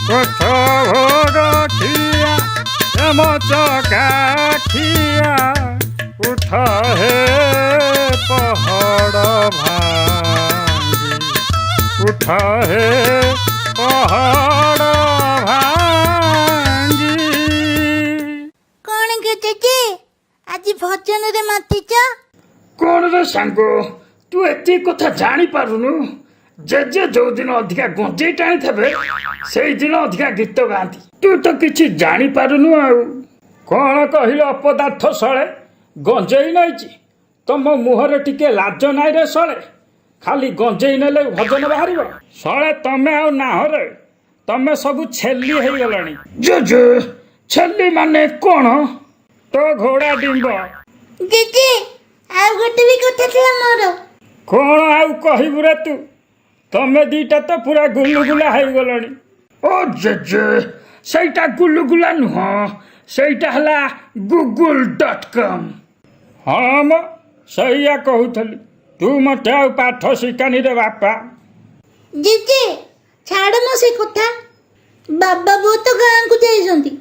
କୋଠ ଭୋଗ ଖିଆ, ଯମ ଚକାଖିଆ, ଉଠ ହେ ପହଡ଼ ଭାଙ୍ଗି, ଉଠ ହେ ପହଡ଼ ଭାଙ୍ଗି। କଣ କି ଜେଜେ, ଆଜି ଭଜନରେ ମାତିଛ? କଣ ରେ ସାଙ୍ଗ, ତୁ ଏତିକି କଥା ଜାଣିପାରୁନୁ? ଜେଜେ ଯୋଉଦିନ ଅଧିକା ଗଞ୍ଜେଇ ଟାଣିଥିବେ, ସେଇଦିନ ଅଧିକା ଗୀତ ଗାଆନ୍ତି। ତୁ ତ କିଛି ଜାଣିପାରୁନୁ ଆଉ। କଣ କହିଲ ଅପଦାର୍ଥ ଶଳେ, ଗଞ୍ଜେଇ ନେଇଛି? ତମ ମୁହଁରେ ଟିକେ ଲାଜ ନାଇଁ ରେ ଶଳେ? ଖାଲି ଗଞ୍ଜେଇ ନେଲେ ଭଜନ ବାହାରିବ? ଶଳେ, ତମେ ଆଉ ନାହରେ, ତମେ ସବୁ ଛେଲି ହେଇଗଲଣି। ଜେଜେ, ଛେଲି ମାନେ କଣ? ତୋ ଘୋଡ଼ା ଡିମ୍ବ। ଜେଜେ, ଆଉ ଗୋଟେ ବି କଥା ଥିଲା ମୋର। କଣ ଆଉ କହିବୁ ରେ ତୁ? ତମେ ଦିଟା ତ ପୁରା ଗୁଲୁଗୁଲା ହେଇଗଲଣି। ଓ ଜେଜେ, ସେଇଟା ଗୁଲୁଗୁଲା ନୁହଁ, ସେଇଟା ହେଲା ଗୁଗୁଲ ଡଟ୍ କମ୍। ହଁ ମ, ସେଇଆ କହୁଥିଲି। ତୁ ମତେ ଆଉ ପାଠ ଶିଖାନି ରେ ବାପା। ଜେଜେ, ଛାଡ଼ ମ ସେ କଥା। ବାବା ବୋଉ ତ ଗାଁକୁ ଯାଇଛନ୍ତି,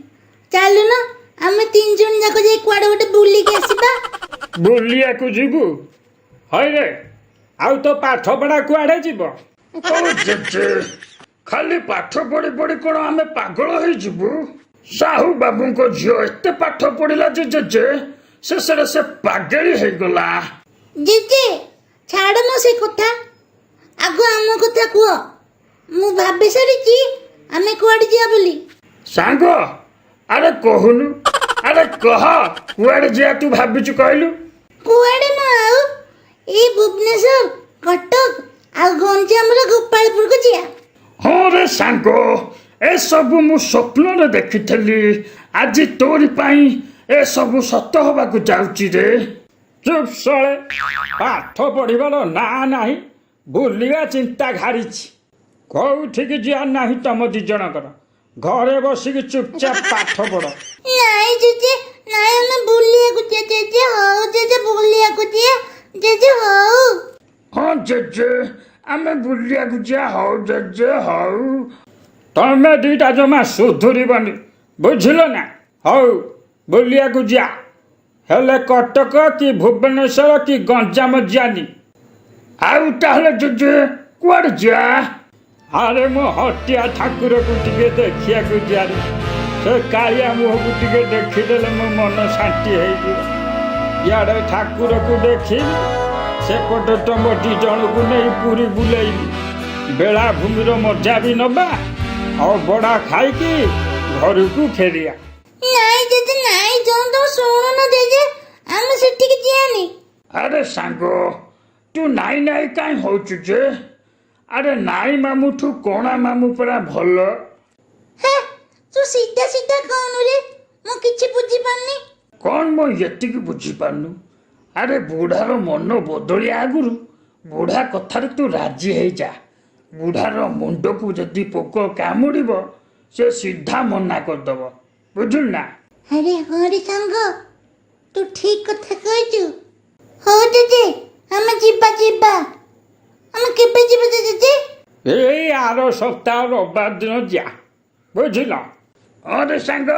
ଚାଲୁନ ଆମେ ତିନି ଜଣ ଯାକ ଯାଇ କୁଆଡେ ଗୋଟେ ବୁଲିକି ଆସିବା। ବୁଲିବାକୁ ଯିବୁ? ହଇରେ, ଆଉ ତୋ ପାଠ ପଢା କୁଆଡେ ଯିବ? ଓ ଜେଜେ, ଖାଲି ପାଠ ପଢି ପଢି କଣ ଆମେ ପାଗଳ ହେଇଯିବୁ? ସାହୁ ବାବୁଙ୍କ ଝିଅ ଏତେ ପାଠ ପଢିଲା ଯେ ଜେଜେ, ଶେଷରେ ସେ ପାଗେଳି ହେଇଗଲା। ଜେଜେ, ଛାଡ଼ ମ ସେ କଥା, ଆଗ ଆମ କଥା କୁହ। ମୁଁ ଭାବି ସାରିଛି ଆମେ କୁଆଡେ ଯିବା ବୋଲି। ସାଙ୍ଗ, ଆରେ କହୁନୁ, ଆରେ କହ, କୁଆଡେ ଯିବା ତୁ ଭାବିଛୁ କହିଲୁ? କୁଆଡେ ମ ଆଉ, ଏଇ ଭୁବନେଶ୍ୱର, କଟକ ଆଉ ଗଞ୍ଜାମର ଗୋପାଳପୁରକୁ ଯିବା। ହଁ ରେ ସାଙ୍ଗ, ଏସବୁ ମୁଁ ସ୍ୱପ୍ନରେ ଦେଖିଥିଲି। ଆଜି ତୋରି ପାଇଁ ଏସବୁ ସତ ହବାକୁ ଯାଉଛି ରେ। ଚୁପ୍ ଶଳେ, ପାଠ ପଢିବାର ନାଁ ନାହିଁ, ବୁଲିବା ଚିନ୍ତା ଘାରିଛି। କୋଉଠିକି ଯିବାର ନାହିଁ ତମ ଦି ଜଣଙ୍କର, ଘରେ ବସିକି ଚୁପଚାପ ପାଠ ପଢ। ନାଇଁ ଜେଜେ, ନାଇଁ, ଆମେ ବୁଲିବାକୁ ଯିବା ଜେଜେ। ହଉ ଜେଜେ, ବୁଲିବାକୁ ଯିବା ଜେଜେ, ହଉ। ହଁ ଜେଜେ, ଆମେ ବୁଲିବାକୁ ଯିବା। ହଉ ଜେଜେ, ହଉ। ତମେ ଦିଟା ଜମା ସୁଧୁରିବନି, ବୁଝିଲ ନା? ହଉ, ବୁଲିବାକୁ ଯିବା, ହେଲେ କଟକ କି ଭୁବନେଶ୍ୱର କି ଗଞ୍ଜାମ ଯିବାନି। ଆଉ ତାହେଲେ ଜେଜେ, କୁଆଡେ ଯିବା? ଆରେ, ମୁଁ ହଟିଆ ଠାକୁରକୁ ଟିକେ ଦେଖିବାକୁ ଯିବାରେ। ସେ କାଳିଆ ମୁହଁକୁ ଟିକେ ଦେଖିଦେଲେ ମୋ ମନ ଶାନ୍ତି ହେଇଯିବ। ଇଆଡ଼େ ଠାକୁରକୁ ଦେଖିବି, ସେପଟେ ତମ ଦି ଜଣକୁ ନେଇ ପୁରୀ ବୁଲେଇବି, ବେଳାଭୂମିର ମଜା ବି ନବା, ଆଉ ବଡ଼ା ଖାଇକି ଘରକୁ ଫେରିବା। ନାଇଁ ଜେଜେ, ନାଇଁ, ଯୋଉ ତମ ଶୁଣୁନ ଜେଜେ, ଆମେ ସେଠିକି ଯିବାନି। ଆରେ ସାଙ୍ଗ, ତୁ ନାଇଁ ନାଇଁ କାଇଁ ହଉଛୁ ଯେ? ଆରେ, ନାଇଁ ମାମୁଠୁ କଣା ମାମୁଁ ପରା ଭଲ। ହେ, ତୁ ସିଧା ସିଧା କହୁନୁ ରେ, ମୁଁ କିଛି ବୁଝିପାରୁନି। କଣ ମୁଁ ଏତିକି ବୁଝିପାରୁନୁ? ଆରେ, ବୁଢ଼ାର ମନ ବଦଳିବା ଆଗରୁ ବୁଢ଼ା କଥାରେ ତୁ ରାଜି ହେଇଯା। ବୁଢ଼ାର ମୁଣ୍ଡକୁ ଯଦି ପୋକ କାମୁଡ଼ିବ, ସେ ସିଧା ମନା କରିଦବ, ବୁଝିଲୁ ନା? ଆରେ ହଁ ରେ ସାଙ୍ଗ, ତୁ ଠିକ କଥା କହିଛୁ। ହଉ ଜେଜେ, ଆମେ ଯିବା ଯିବା। ଆମେ କେବେ ଯିବା ଯେ ଜେଜେ? ଏଇ ଆର ସପ୍ତାହ ରବିବାର ଦିନ ଯିବା, ବୁଝିଲ? ଆରେ ସାଙ୍ଗ,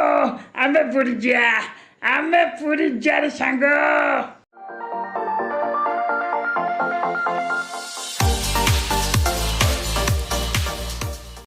ଆମେ ପୁରୀ ଯିବା, ଆମେ ପୁରୀ ଯିବା ରେ ସାଙ୍ଗ।